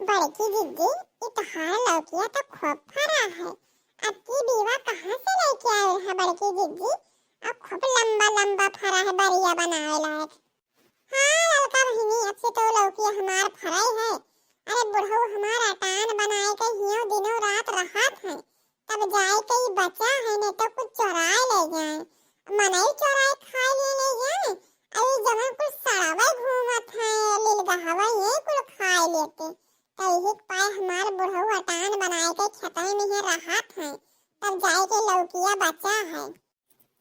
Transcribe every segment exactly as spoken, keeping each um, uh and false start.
बड़की जिज्जी, ई तोहार लौकिया तो खूब फरा है। अब की बीवा कहाँ से लेके आए है बड़की जिज्जी? अब खूब लंबा लंबा फरा है बरिया बनावे लायक। हाँ ललका बहिनी, अब से तो लौकिया हमार फराई है। अरे बुढ़ऊ हमार अटान बनाए के हियो दिनों रात रहत है, तब जाए के ई बचा है, नहीं तो कुछ चोराए ले जाए, मनई चोराए खाए ले ले जाए। अरे जवन कुल सड़ावे घूमत है, लीलगहवा, ये कुल खाए लेते। तब यही पाए हमार बुढ़ऊ अटान बनाए के खेतई में ही रहत है, तब जाए के लौकिया बचा है।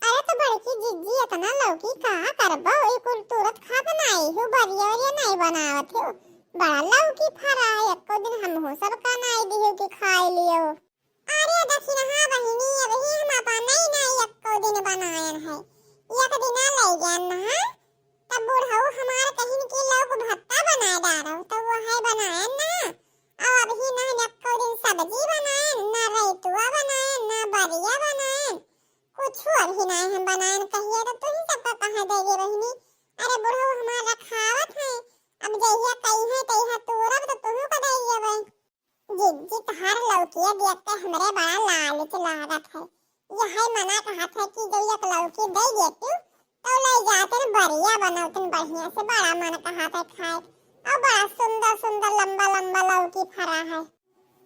अरे तो बड़की जिज्जी, इतना लौकी का करबो? ई कुल तुरत खात नाई हो, बरिया वरिया नाई बनावत हो। बड़ा लौकी फरा है, एको दिन हमहू सबका नाई दिहो कि खाए लियो। अरे दखिनहा बहिनी, अबही हम अपनई नाई एको दिन बनायन है। एक दिना ले गयन ना, तब बुढ़ऊ हमार कहिन कि लौक भत्ता बनाए डारो, तो वो है बनायन ना। और अबही ना हम एको दिन सब्जी बनायन, ना रैतुआ बनायन, ना बरिया बनायन, कुछ अबही ना हम बनायन। कहिए तो तुही सबका कहाँ देगे बहिनी? अरे बुढ़ऊ हमार रखावत है, अब जहिया कही है तहिया तोरब तो तुहू का दे देबे। जिज्जी, तोहार लौकिया देख के हमरे बड़ा लालच लागत है। यह मना कहत है कि जो एक लौकी दे देतू, तो ले जाते बरिया बनौतन बढ़िया से, बड़ा मन कहत है खाए। और बड़ा सुंदर सुंदर लंबा लंबा लौकी फरा है।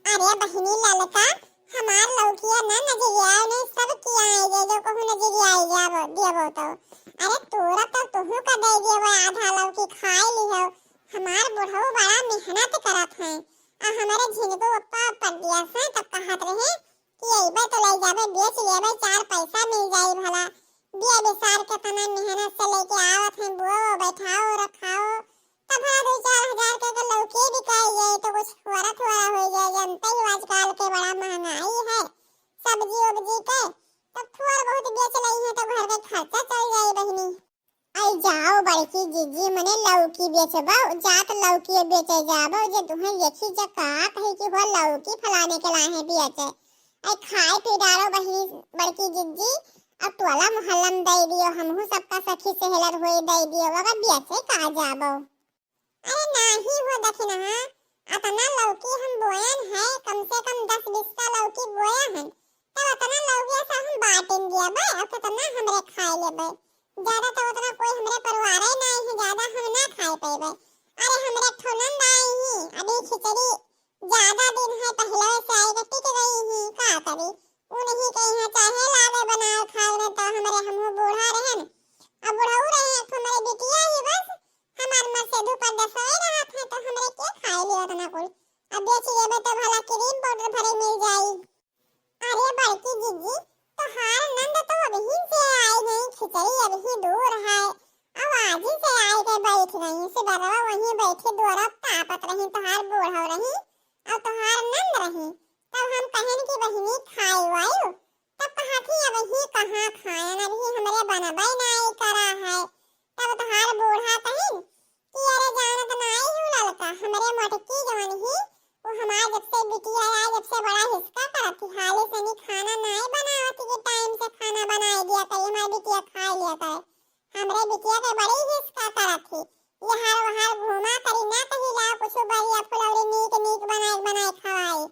अरे बहिनी ललका, हमार लौकिया ना नजरिया नहीं, सब किया आए जे, जो कहूँ नजरिया आए जाबो, देबो तो। अरे तोरा तो तुहू का दे देबो, आधा लौकी खाए लिहो। हमार बुढ़ऊ बड़ा मेहनत करत है। आ हमरे झिनकू पप्पा परदेस हैं, तब कहत रहे कि अइबे तो ले जाबे, बेच लेबे, चार पैसा मिल जाई भला। बिया बिसार के तना मेहनत से लेके आवत हैं, बोओ, बैठाओ, रखाओ, तब भला दो चार हजार के अगर लौकी बिकाई जाए तो कुछ थोड़ा थोड़ा हो जाए। जानते ही आजकल के बड़ा महंगाई है सब्जी उब्जी के, तब थोड़ा बहुत बेच लई है तो घर के खर्चा चल जाए बहिनी। आई जाओ बड़की जिज्जी, मने लौकी बेचबो, जात लौकी बेचे जाबो, जे तुहें यखी जका कही कि हो लौकी फलाने के लाहे बेचे। आई खाए पी डारो बहिनी बड़की जिज्जी, अब टोला मोहल्ला में दे दियो, हमहू सबका सखी सहेलर होई दे दियो, अगर बेचे का जाबो। अरे नाही हो दखिनहा, अतना लौकी हम बोयन है, कम से कम दस बीस का लौकी बोया हन, तब अतना लौकिया से हम बांटिन दिया बे, और कितना हमरे खाए लेबे। ज्यादा तो उतना कोई हमरे परिवार ही नहीं है, ज्यादा हम ना खाए पेबे। अरे हमरे ठो नंद आई ही, अभी खिचड़ी ज्यादा दिन है पहले से आई के टिक गई ही, का करी? उन्हीं के यहाँ चाहे लावे बनाए खाए न तो हमरे हमहू बूढ़ा रहन, अब बुढ़ऊ रहे, एक हमरे बिटिया ही बस, हमार मर्द से दू पर दसोए रहत है, तो हमरे के खाए ले उतना कुल? अब बेच लेबे तो भला क्रीम पाउडर भरे मिल जाई। अरे बड़की जिज्जी, तोहार नंद तो अबही से आई नहीं, खिचड़ी अबही दूर है, अब आज ही से आई के बैठ गई, से बरवा वहीं बैठी दुआरा तापत रही, तोहार बूढ़ हो रही और तोहार नंद रही, तब हम कहन कि बहिनी खाए वायु, तब कहत ही अबही कहाँ खायन, अबही हमरे बनबे नाई करा है, तब तोहार बूढ़ा कहिन कि अरे जानत नाई हूँ ललका, हमरे मोटकी जवन ही, वो हमार जब से बिटिया आए, जब से बड़ा हिसका करत ही, हाले से नी खाना नाई बनावत ही कि टाइम से खाना बनाए दिया करे, हमार बिटिया खा लिया करे। हमरे बिटिया के बड़ी हिसका करत ही, यहार वहार घूमा करी ना कही ला कुछ बढ़िया फुलौरी नीक नीक बनाए बनाए खवाई।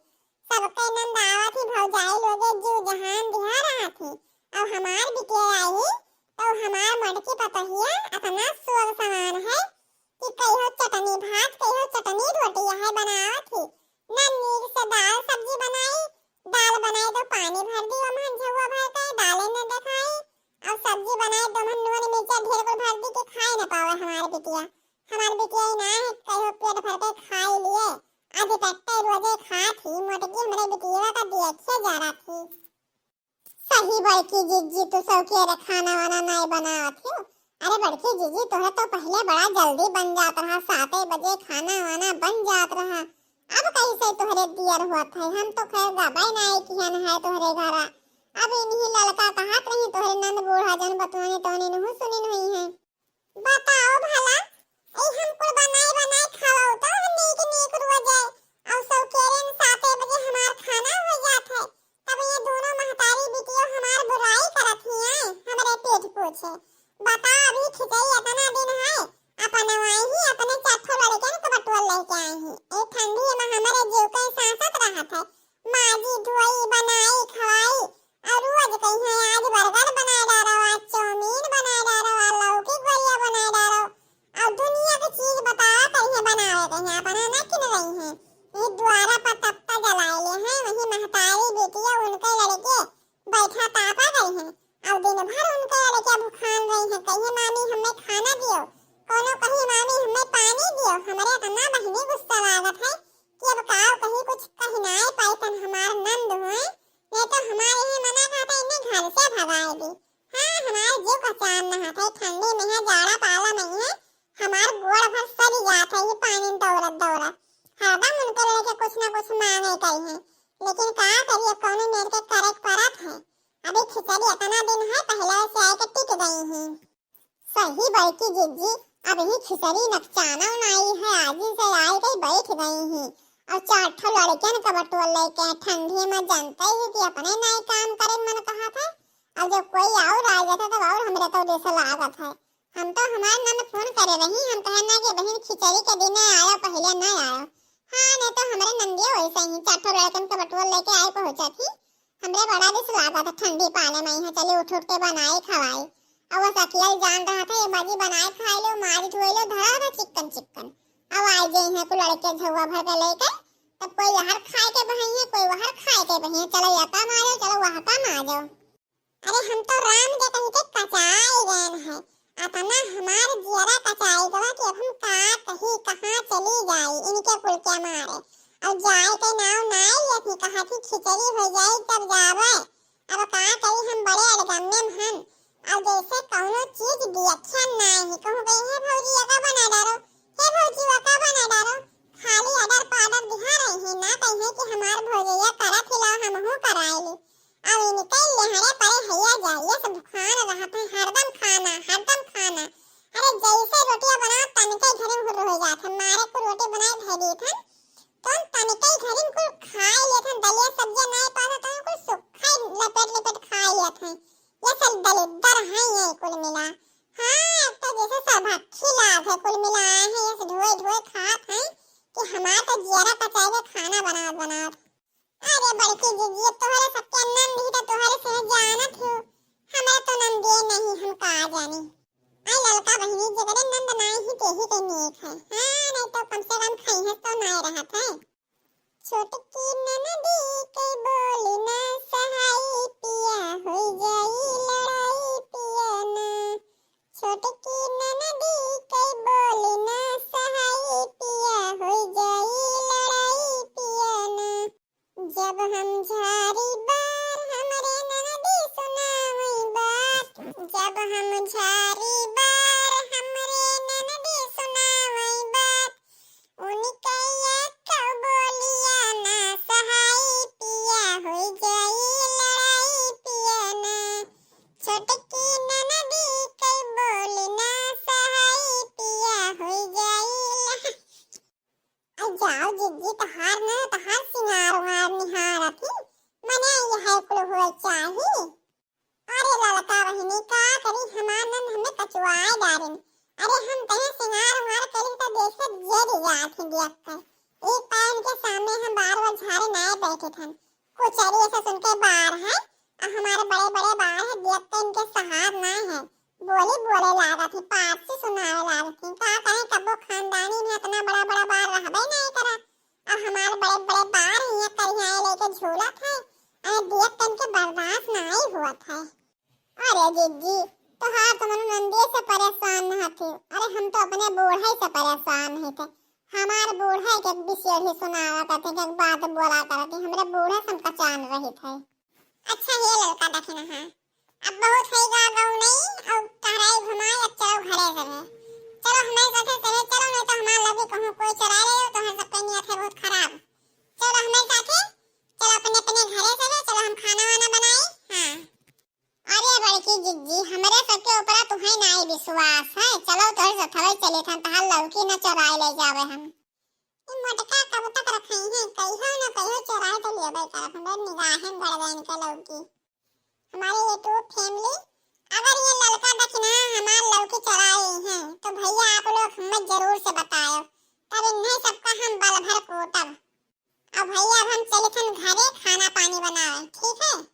सबके नंद आवत ही भौजाई लोगे, जीव जहान दिहा रहत ही। अब हमार बिटिया आई, तो हमार मोटकी पतोहिया अतना सुअग समान है कि कहियो चटनी भात, कहियो चटनी रोटी यह बनावत ही। ना नीक से दाल सब्जी बनाई, दाल बनाई तो पानी भर दी, ओमन झउआ भर के दाले न देखाई। और सब्जी बनाई तो ओमन नून मिर्चा ढेर कुल भर दी कि खाए न पावे हमार बिटिया। हमार बिटिया ही ना है, कहियो पेट भर के खाई लिए। आधी टट्टे रोजे खात ही, मोटकी हमरे बिटिया का देखिए जा रहा थी। सही बड़की जिज्जी, तू सबके रे खाना वाना नाई बनावत हो। अरे बड़की जिज्जी, तोहरे तो पहले बड़ा जल्दी बन जात रहा, साते बजे खाना वाना बन जात रहा। अब कैसे तोहरे दियर होत है? हम तो खैर गबे नाई किहन है तोहरे घरा। अब इन्हीं ललका कहत रही तोहरे नंद बूढ़ा जन बतुआनी तोनी नहु सुनी नहीं है। बताओ भला, ई हम कुल बनाए बनाए खाओ तो नीक नीक रोजे, और सौकेरे न साते बजे हमार खाना हो जात है, तब ये दोनों महतारी बिटियो हमार बुराई करत ही आए, हमरे पीठ पूछे। बता, अभी खिचड़ी इतना दिन है, अपन वाई ही अपने चार ठो लड़के न कबटुआ लेके आए ही। ए ठंडी में हम ना किन रही हैं, वही द्वारा पर तपता जलाए ले हैं, वही महतारी बेटिया उनके लड़के बैठा तापा गई हैं। अब दिन भर उनके लड़के भुखान रही हैं, कहिए मामी हमें खाना दियो, कोनो कहिए मामी हमें पानी दियो। हमरे इतना बहिनी गुस्सा लागत है कि अब काव कहीं कुछ कही नाय पाई तन हमार नंद हुए, नहीं तो हमारे ही मना कहता इन्हें घर से भगाए दी। हाँ, हमार जीव का चान नहात है, ठंडी में है, जाड़ा पाला में है, हमार गोड़ भर सड़ी जात है ये पानी दौड़त दौड़त। हरदम उनके लड़के कुछ ना कुछ मांगे करी हैं, लेकिन का करिए, कौनो मेर के करे के परत है। अभी खिचड़ी इतना दिन है, पहले से आए के टिक गई हैं। सही बड़की जिज्जी, अबही खिचड़ी नकचाना नाई है, आजी से आई गई बैठ गई ही। और चार ठो लड़कन का बटोर लेके ठंडी में जानते ही कि अपने नाई काम करे मन कहा था। अब जब कोई और आ जाता तब और हमरे तो जैसे लागत है। हम तो हमार नंद फोन करे रही, हम कहे ना कि बहिन खिचड़ी के दिन आयो, पहले ना आयो। हाँ, नहीं तो हमरे नंदिया वैसे ही चार ठो लड़कन का बटोर लेके आए पहुंचा थी। हमरे बड़ा दिस लागत है ठंडी पाले में यहाँ चली उठ उठ के बनाए खवाए। अब वो सखिया जान रहा था, ये बाजी बनाए खाए लो, मारी धोए लो, धरा था चिक्कन चिक्कन। अब आए जे हैं कुल लड़के झुआ भर के लेके, तब कोई यहाँ खाए के बही है, कोई वहाँ खाए के बही है, चलो यहाँ का मारो, चलो वहाँ का मारो। अरे हम तो राम के कहीं के कचाई गए हैं, अतना हमार जियरा कचाई गवा कि अब हम का कही कहाँ चली जाई इनके कुल के मारे। अब जाए के नाव नाई लेती, कहा कि खिचड़ी हो जाई तब जावे। अब का करी, हम बड़े अड़गन्ने में हन। अब जैसे कौनो चीज दियखियन नाई, कहूँ गई, "हे भौजी, एका बना डारो, हे भौजी, ओका बना डारो।" खाली अडर पाडर दिहा रही है, ना कही है कि हमार भौजैया करत हिला, हमहू कराइली। अब इनके लेहरे परे हैया जाइए से भुखान रहत है, हरदम खाना, हरदम खाना। अरे जैसे रोटियां बनाओ, तनिके घरे हुर हो जात है, मारे को रोटी बनाए धरी थन। तो तनिके घरिन कुल खाए लेत हन, दलिया सब्जिया नाय पावत हन, कुल सुखा लपेट लपेट खाए लेत हन। ये सब दलिद्दर हैं, ये कुल मिला। हाँ, अब तो जैसे सब हत्थी लाग है, कुल मिला है, ये सब ढोए ढोए खात हैं कि हमार तो जियरा कचाए के खाना बनावत बनावत। अरे बड़की जिज्जी, तोहरे सबके नंद ही तो तोहरे से जानत हो, हमरा तो नंदिये नहीं, हम का जानी। आई ललका बहिनी, जेकरे नंद नाई ही तेही के नीक है। हाँ, नहीं तो कम से कम खइहस तो नाय रहत है। छोटकी ननदी के बोली ना सहाई, पिया होई जाई लड़ाई, पिया ना। छोटकी ननदी के बोली ना सहाई, पिया होई जाई लड़ाई, पिया ना। जब हम झारी बार हमरे ननदी सुनावई बात, जब हम झारी बार हमरे ननदी सुनावई बात, उनके एक बोलिया ना सहाई, पिया होई जाई लड़ाई, पिया ना। छोटकी ननदी के बोली ना सहाई, पिया होई जाई लड़ाई। आ जाओ जिज्जी, तहार न, तहार सिंगार उंगार निहारत ही, मने यह कुल होए चाही। अरे ललका बहिनी, का करी, हमार नंद हमें कचुआए डारिन। अरे हम तहे सिंगार उंगार करी तो देख के जरी जात ही देख कर। एक पैर के सामने हम बार बार झारे नाय बैठे थन। कुचरी ऐसा सुन के बार है, आ हमारे बड़े बड़े बार है, देख के इनके सहार ना है। बोली बोले लागत ही, पारसी सुनावे लागत ही। का कहें, कबो खानदानी में इतना बड़ा बड़ा बार रहबे नहीं करा। अब हमारे बड़े बड़े बार हियाँ करियाए लेके झूलत है, अरे देख के इनके बर्दाश्त नहीं हुआ था। अरे जिज्जी, तोहार तो मनु नंदिये से परेशान न हथी। अरे हम तो अपने बूढ़े से परेशान नहीं थे। हमार बूढ़े के बिसेड़ी सुनावा करते, के बात बोला करते, हमरे बूढ़े से हम कचान रही थे। अच्छा हे ललका दखिनहा, अब बहुत होई गा गऊ नहीं, अब टहराई घुमाई, अब चलो घरे से। चलो हमारे साथे चले, चलो नहीं तो हमार लगे कहूँ कोई चुरा ले, तो हम सबके नियत है बहुत खराब। चलो हमारे साथे, चलो अपने अपने घरे से, चलो हम खाना वाना बनाई। हाँ। अरे बड़की जिज्जी, हमरे सबके ऊपर तुहई नाई विश्वास है। चलो तोहरे सथवे चले थन, तहार लौकी न चोराए ले जावे हम। ई मोटका कब तक रखई है, कहियो न कहियो चोराए तो लेबे करब, हमरे निगाहे में गड़ गए इनके लौकी। हमारे YouTube family, अगर ये ललका दखिनहा हमार लौकी चोराए हैं, तो भैया आप लोग हमें जरूर से बतायो, तब इन्हें सबका हम बल भर कूटब। अब भैया, अब हम चले थन घरे खाना पानी बनावे, ठीक है?